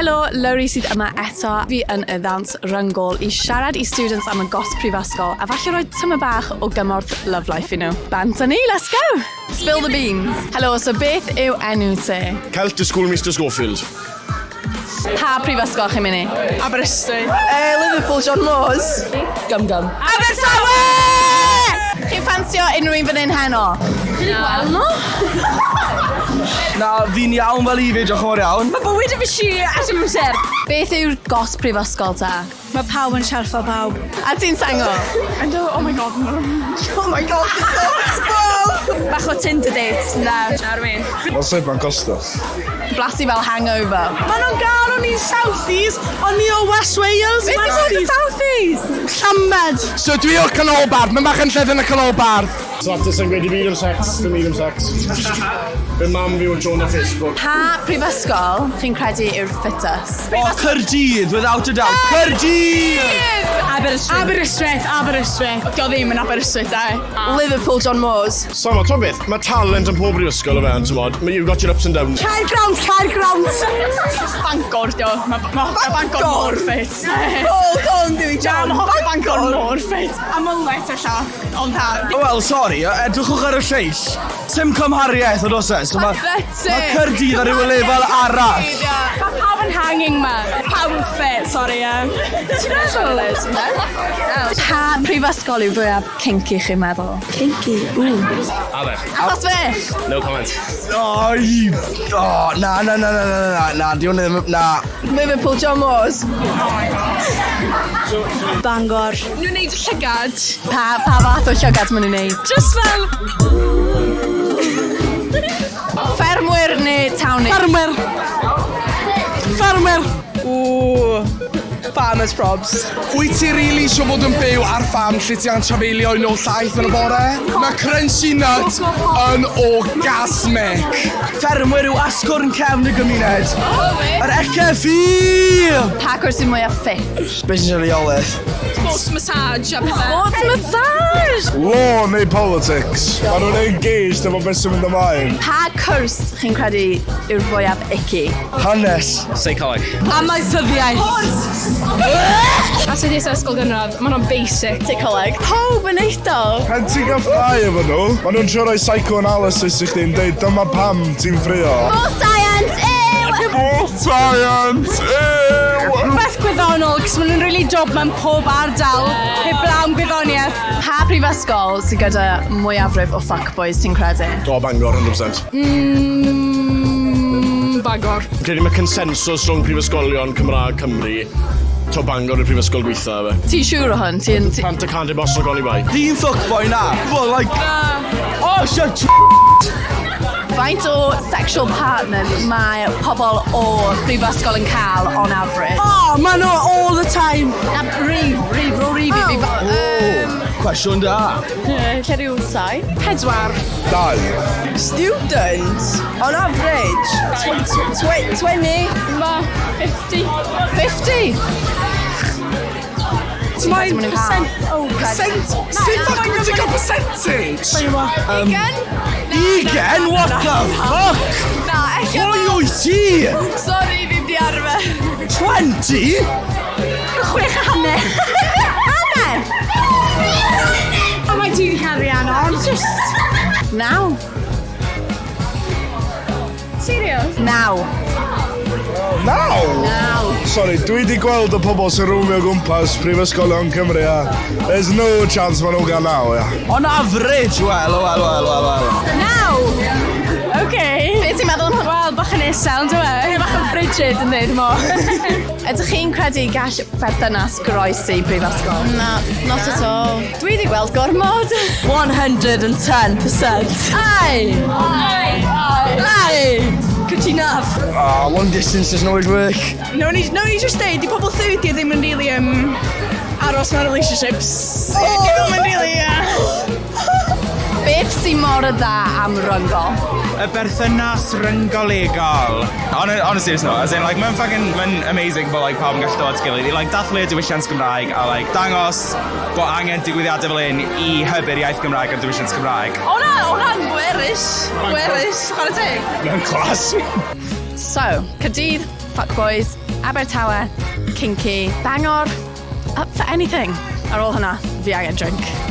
Helo, Lowri sydd yma eto. Fi yn y ddawns ryngol i siarad i students am y gos prifysgol a falle rhoi tyma bach o gymorth love life i nhw. Bant â ni, let's go! Spill the beans. Helo, so beth yw enw ti? Celtic School Mr Schofield. Pa prifysgol chi'n mynd i? Aberystwyth. Liverpool John Moores. Gum gum. Abertawe! Chi'n ffansio unrhyw un fan hyn heno? Na. Wel, no. Na, fi'n iawn fel i fi, diolch yn fawr iawn. Mae bywyd y fi si at yr amser. Beth yw'r gos prifysgol ta? Mae pawb yn siarad fel pawb. A ti'n sengl? Yndw, oh my God, no. Oh my God, no! Bach o Tinder dates, na. Do you know what I mean? Wel, sut mae'n costo? Blasu fel hangover. Maen nhw'n galw ni'n Southies, ond ni o West Wales. Beth sy'n bod y Southies? Llambed. So dwi o'r canolbarth, mae'n bach yn lled yn y canolbarth. So at sy'n gweud i fi am sex, ddim i am sex. Fe mam fi o'n join ar Facebook. Pa prifysgol chi'n credu yw'r fittest? O, Caerdydd, without a doubt. Caerdydd! Aberystwyth. Aberystwyth, Aberystwyth. Dio ddim yn Aberystwyth, e. Liverpool John Moores. So, ma, ti'n beth, mae talent yn pob brifysgol o fewn, ti'n mod. You've got your ups and downs. Caergrawnt, Caergrawnt. Bangor, dio. Mae ma, ma Bangor mor ffit. Hold on, dwi John. Na, mae Bangor mor ffit. A mullet ella, ond ha. Wel, sori, edrychwch ar y lleill. Sim cymhariaeth, ond oes e? So mae Pathetic. ma Caerdydd ar ryw lefel arall. Mae pawb yn hanging ma. Pawb yn ffit, sorry, ie. Ti'n meddwl? Pa prifysgol yw fwyaf kinky chi'n meddwl? Kinky. Ooh. Aber. Achos fe? No comment. Oi! O, na, na, na, na, na, na, na, di hwnna ddim, na. Liverpool John Moores. Bangor. Nhw'n neud llygad. Pa fath o llygad maen nhw'n neud? Just fel... Ffermwyr neu townie? Ffermwyr. Ffermwyr. Ooh. Farmers probs. Wyt ti rili eisiau bod yn byw ar ffarm lle ti angen trafeilio i nôl llaeth yn y bore? Mae crunchy nut yn orgasmic. Ffermwyr yw asgwrn cefn y gymuned. Yr ECFI! Pa cwrs sy'n mwyaf ffit? Business a reolaeth. Sports massage a pethau. Sports massage! Law neu politics? Maen nhw'n engaged efo beth sy'n mynd ymlaen. Pa cwrs chi'n credu yw'r fwyaf icky? Hanes. Seicoleg. Amaethyddiaeth. Astudiaethau ysgol gynradd, mae hwnna'n basic. Seicoleg. Pawb yn eiddo. Pan ti'n gael ffrae efo nhw, maen nhw'n trio rhoi psychoanalysis i chdi yn deud dyma pam ti'n ffrio. Sports science, ew! Sports science, ew! Rhywbeth gwyddonol, cos maen nhw'n really dope mewn pob ardal, heblaw am gwyddoniaeth. Pa prifysgol sydd gyda mwyafrif o fuckboys ti'n credu? Do, Bangor, 100%. Bangor. Fi'n credu mae consensus rhwng prifysgolion Cymraeg Cymru, to Bangor yw'r prifysgol gweitha, fe. Ti'n siŵr o hwn? Ti'n... 100% i bos o goni bai. Fi'n fuckboy na. Well, like... Oh, shut Faint o sexual partners mae pobl o brifysgol yn cael on average? Oh, maen nhw all the time. Na, rif, rif, ro rif i fi. Cwestiwn da. Lle rhyw 7? 4. 2. Students, on average, 20. Ma, 50. 50? Mae'n maen nhw'n cael? percent. Oh, Percent? Sut fuck wyt ti'n cael percentage? Ugen? Ugen? What the fuck? Na, ella... Pwy wyt ti? Sorry, fi di arfer. 20? 6.5. Hanner! O, mae ti wedi cael Rhiannon. Just... 9. Serious? 9. 9? 9. Sorry, dwi di gweld y pobl sy'n roamio o gwmpas prifysgolion Cymru a there's no chance maen nhw'n gael 9, ia. On average, wel, wel, wel, wel, wel. 9! Okay. Be ti'n meddwl am hwn? Wel, bach yn isel, yndw e? Bach yn frigid yn dweud mo. Ydych chi'n credu gall berthynas groesi prifysgol? Na, not at all. Dwi wedi gweld gormod. 110%. Ai! Ai! Good enough. Ah, long distance doesn't always work. No, ni just deud, di pobl 30 ddim yn really aros mewn relationships. Oh. Di ddim yn really, yeah. Beth sy'n mor dda am ryngol? Y berthynas ryngolegol. Honestly, it's not. As in, like, mae'n fucking, mae'n amazing bod, like, pawb yn gallu dod at gilydd i, like, dathlu y diwylliant Gymraeg a, like, dangos bod angen digwyddiadau fel hyn i hybu'r iaith Gymraeg a'r diwylliant Gymraeg. O na, o na'n bwerus. Bwerus, chwarae teg. Mewn clas. So, Caerdydd, fuckboys. Abertawe, kinky. Bangor, up for anything. Ar ôl hwnna, fi angen drink.